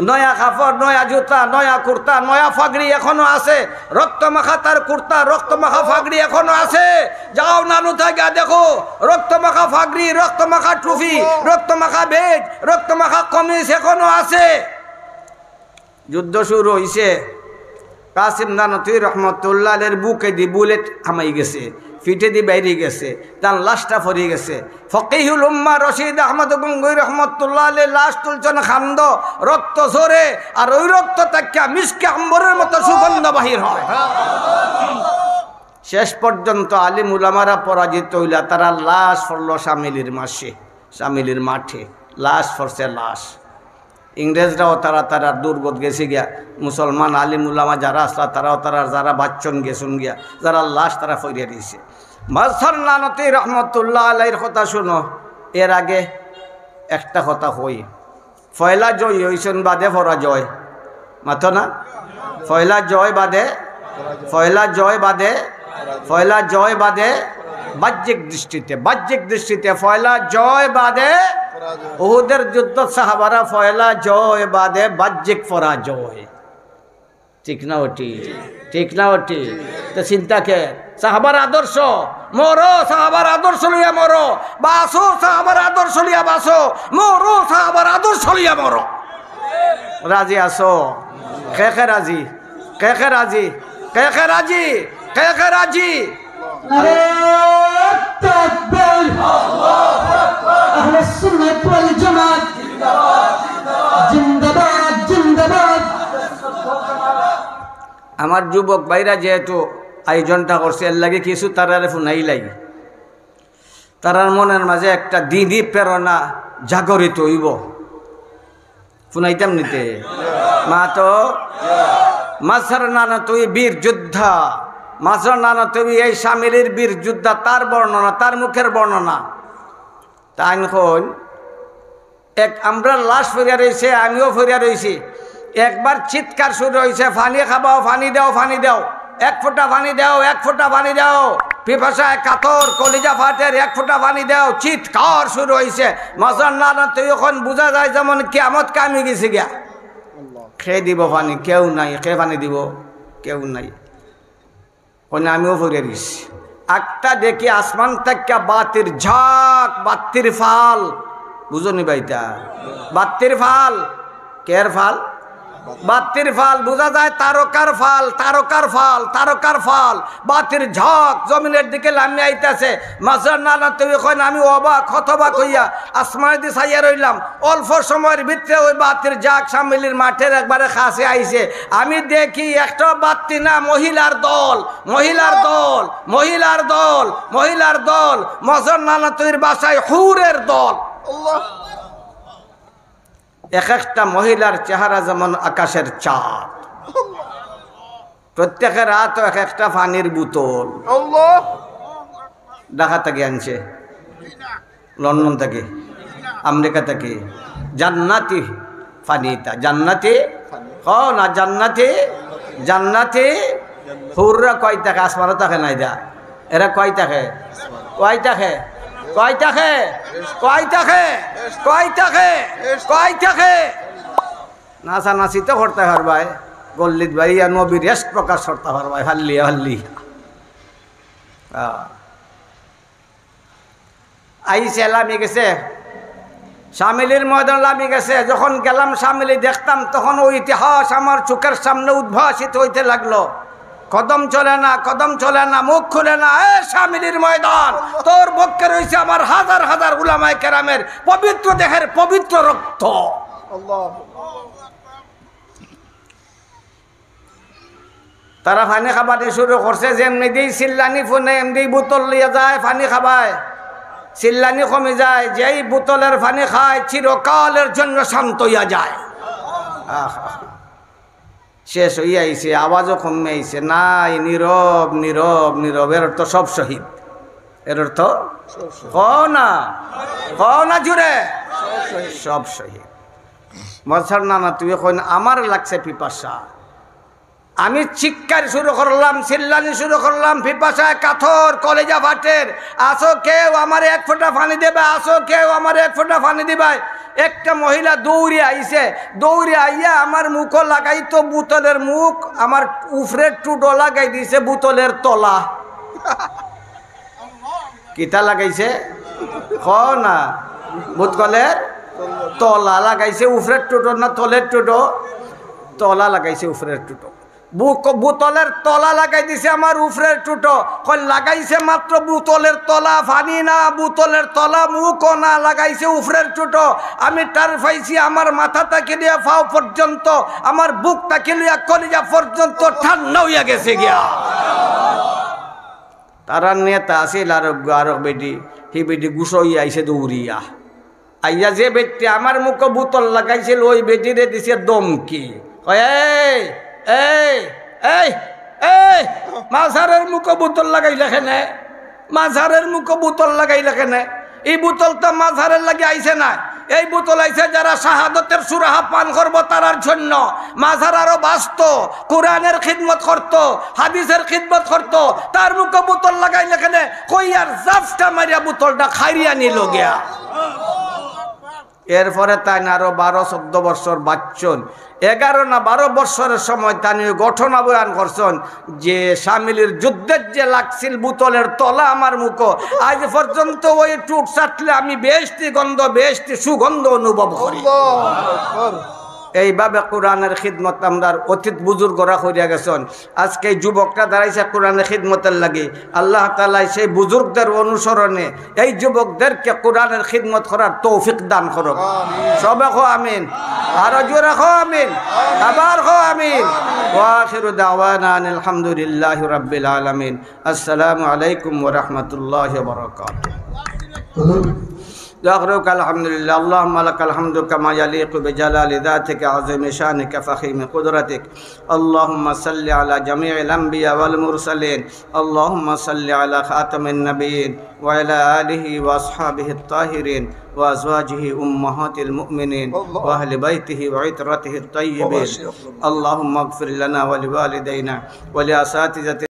নয়া কাপড়, নয়া জুতা, নয়া কুর্তা, নয়া পাগড়ি এখনো আছে। রক্ত মাখা তার কুর্তা, রক্ত মাখা পাগড়ি এখনো আছে। যাও নানুতা গিয়া দেখো, রক্ত মাখা পাগড়ি, রক্ত মাখা টুপি, রক্ত মাখা বেজ, রক্ত মাখা কমিজ এখনো আছে। যুদ্ধ শুরু অইছে। কাসিম নানতবী রহমতুল্লাহ আলাইহির বুকেদি বুলেট হামাই গেছে, পিঠেদি বাইরি গেছে, তান লাশটা পড়ি গেছে। ফকিহুল উম্মাহ রশিদ আহমদ গঙ্গুহি রহমতুল্লাহ আলাইহির লাশ তুলছইন, কান্দো, রক্ত ঝরে, আর ওই রক্ত থাকিয়া মিশকে আম্বরের মতো সুগন্ধ বাহির হয়। শেষ পর্যন্ত আলিম উলামারা পরাজিত অইলা, তারার লাশ পড়লো শামিলির মাসে, শামিলির মাঠে লাশ পড়ছে, লাশ। ইংরেজরাও তারা তারার দুর্গত গেছে গিয়া, মুসলমান আলিম উলামা যারা আসলা, তারাও তারার যারা বাচ্চন গেছইন গিয়া, যারা লাশ তারা ফইরে দিছে। মাজহার নানতবী রহমতুল্লাহ আলাইহির কথা শুনো, এর আগে একটা কথা কই, পয়লা জয় অইছইন, বাদে পরাজয়। মাতো না? পয়লা জয় বাদে, পয়লা জয় বাদে, পয়লা জয় বাদে বাহ্যিক দৃষ্টিতে, বাহ্যিক দৃষ্টিতে পয়লা জয় বাদে উহুদের যুদ্ধ সাহাবারা পয়লা জয় বাদে বাহ্যিক পরাজয়। ঠিক না ওটি? ঠিক না ওটি? তো চিন্তা কে? সাহাবার আদর্শ, মরো সাহাবার আদর্শ লইয়া মরো, বাঁচো সাহাবার আদর্শ লইয়া বাঁচো, মরো সাহাবার আদর্শ লইয়া মরো। রাজি আছো? কে কে রাজি? কে কে রাজি? কে কে রাজি? কে কে রাজি? নারায়ে তাকবীর। আহলে সুন্নাত ওয়াল জামাত জিন্দাবাদ, জিন্দাবাদ। আমার যুবক ভাইরা যেহেতু আয়োজনটা করছে, এর লাগি কিছু তারারে হুনাইলাই। তারার মনের মাঝে একটা দিনই প্রেরণা জাগরিত অইবো। হুনাইতাম নিতে। মাতো, মাঝহর নানতবী বীর যোদ্ধা, মাঝহর নানতবী এই শামিলির বীর যোদ্ধা, তার বর্ণনা, তার মুখের বর্ণনা। তাইন কইন, এক আমরার লাশ পড়িয়া রইছে, আমিও পড়িয়া রইছি। একবার চিৎকার শুরু অইছে, "পানি খাবাও, পানি দেও, পানি দেও, এক ফোঁটা পানি দেও, এক ফোঁটা পানি দেও, পিপাসায় কাতর, কলিজা ফাটের, এক ফোঁটা পানি দেও।" চিৎকার শুরু অইছে। মাঝহর নানতবী অখন বুঝা যায় যেমন কিয়ামত কায়েম অইগেছে গিয়া। কে দিবো পানি? কেউ নাই। কে পানি দিবো? কেউ নাই। কইন আমিও পড়িয়া রইছি। একটা দেখি আসমান থাকি বাতির ঝাঁক, বাতির ফাল। বুঝো নি ভাইটা? বাতির ফাল। কের ফাল? বাতির ফাল। বুঝা যায় তারকার ফাল, তারকার ফাল, তারকার ফাল। বাতির ঝাঁক জমিনের দিকে লামিয়া আইতাছে। মাঝহর নানতবী কইন, আমি অবাক, হতবাক অইয়া আসমানেদি চাইয়া রইলাম। অল্প সময়র ভিতরে ওই বাতির ঝাঁক শামিলির মাঠের একবারে কাছে আইছে। আমি দেখি একটা বাতি না, মহিলার দল, মহিলার দল, মহিলার দল, মহিলার দল, মাঝহর নানতবীর ভাষায় হুরের দল। এক একটা মহিলার চেহারা যেমন আকাশের চাঁদ। প্রত্যেকের আতো এক একটা পানির বোতল। আল্লাহ। ঢাকা থাকি আনছে, লন্ডন থাকি, আমেরিকা থাকি। জান্নাতি পানি ইতা, জান্নাতি। কও না জান্নাতি, জান্নাতি। হুররা কই থাকে? আসমানো থাকে না ইতা। এরা কই থাকে? কই থাকে? কই থাকে? কই থাকে? কই থাকে? কই থাকে? নাচানাচি তো করতা পারবায়, গল্লিত বাড়িয়া নবীর এশক প্রকাশ করতা পারবায়, হাল্লি হাল্লি। আহ। আইছে, লামি গেছে, শামিলির ময়দান লামি গেছে। যখন গেলাম শামিলি দেখতাম, তখন ওই ইতিহাস আমার চোখের সামনে উদ্ভাসিত হইতে লাগলো। কদম চলে না, কদম চলে না, মুখ খুলে না। এ শামিলির ময়দান, তোর পক্ষে রইছে আমার হাজার হাজার উলামায়ে কেরামের পবিত্র দেহের পবিত্র রক্ত। আল্লাহ। তারা পানি খাবানি শুরু করছে, যেমনি দেই চিল্লানি ফুনে, এমনি বোতল লইয়া যায়, পানি খাবায়, চিল্লানি কমি যায়। যেই বোতলের পানি খায়, চিরকালের জন্য শান্ত হইয়া যায়। আহ, আহ। শেষ হইয়া আইছে, আওয়াজও কমে আইছে, নাই, নীরব, নীরব, নীরব। এর অর্থ সব শহীদ। এর অর্থ? কও না, কও না জুরে। সব শহীদ। মাঝহর নানতবী কইন, আমার লাগছে পিপাসা। আমি চিৎকার শুরু করলাম, চিল্লানি শুরু করলাম, পিপাসায় কাতর, কলিজা ফাটের। আসো কেউ আমারে এক ফোঁটা পানি দিবায়, আসো কেউ আমারে এক ফোঁটা পানি দিবায়। একটা মহিলা দৌড়ে আইছে, দৌড়ে আইয়া আমার মুখো লাগাইতো বোতলের মুখ, আমার উফরের টুটো লাগাই দিছে বোতলের তলা। কিতা লাগাইছে? কও না। বোতলের তলা লাগাইছে, উফরের টুটো না তলের টুটো? তলা লাগাইছে উফরের টুটো। বুক-, বোতলের তলা লাগাই দিছে আমার উফরের টুটো। কই লাগাইছে মাত্র বোতলের তলা, পানি না, বোতলের তলা মুখও না, লাগাইছে উফরের টুটো। আমি টের পাইছি আমার মাথা থাকি দিয়া পাও পর্যন্ত, আমার বুক থাকি লইয়া কলিজা পর্যন্ত ঠান্ডা হইয়া গেছে গিয়া। তারার নেতা আছিল আরক, আরক বেটি, হি বেটি গুসো অইয়া আইছে দৌড়িয়া। আইয়া যে বেটিয়ে আমার মুখো বোতল লাগাইছিল, ওই বেটিরে দিছে ধমকি। কয়, "এই, এই, এই, এই, মাঝহরের মুখো বোতল লাগাইলা কেনে? মাঝহরের মুখো বোতল লাগাইলা কেনে?" এই বোতল তো মাঝহারের লাগি আইছে না, এই বোতল আইছে যারা শাহাদতের সুরাহা পান করবো তারার জন্য। মাঝহার আরো বাঁচতো, কোরআনের খিদমত করতো, হাদিসের খিদমত করতো, তার মুখো বোতল লাগাইলে কেনে কইয়ার জাফটা মারিয়া বোতলটা খাইরিয়া নিল গিয়া। এরপরে তাইন আরো বারো চৌদ্দ বৎসর বাঁচছইন, এগারো না বারো বৎসরের সময় তাইন ওই ঘটনা বয়ান করছইন যে শামিলির যুদ্ধের যে লাগছিল বোতলের তলা আমার মুখো, আইজ পর্যন্ত ওই ঠুট চাটলে আমি বেহেশতি গন্ধ, বেহেশতি সুগন্ধ অনুভব করি। এইভাবে কোরআনের খিদমত আমরার অতীত বুজুর্গরা করিয়া গেছইন। আজকে এই যুবকরা দাঁড়াইছে কোরআনের খিদমতের লাগি। আল্লাহ তাআলা সেই বুজুর্গদের অনুসরণে এই যুবকদেরকে কোরআনের খিদমত করার তৌফিক দান করুক। সবে কও আমিন। আরো জোরে কও আমিন। আবার কও আমিন। ওয়া আখিরু দাওয়ানা আনিল হামদুলিল্লাহি রাব্বিল আলামিন। আসসালামু আলাইকুম ওয়া রাহমাতুল্লাহি ওয়া বারাকাতুহু। হুজুর। دعوك الحمد لله، اللهم لك الحمد كما يليق بجلال ذاتك وعظيم شأنك وفخامة قدرتك. اللهم صل على جميع الأنبياء والمرسلين. اللهم صل على خاتم النبيين وعلى آله وأصحابه الطاهرين وأزواجه أمهات المؤمنين وأهل بيته وعترته الطيبين. اللهم اغفر لنا ولوالدينا ولأساتذتنا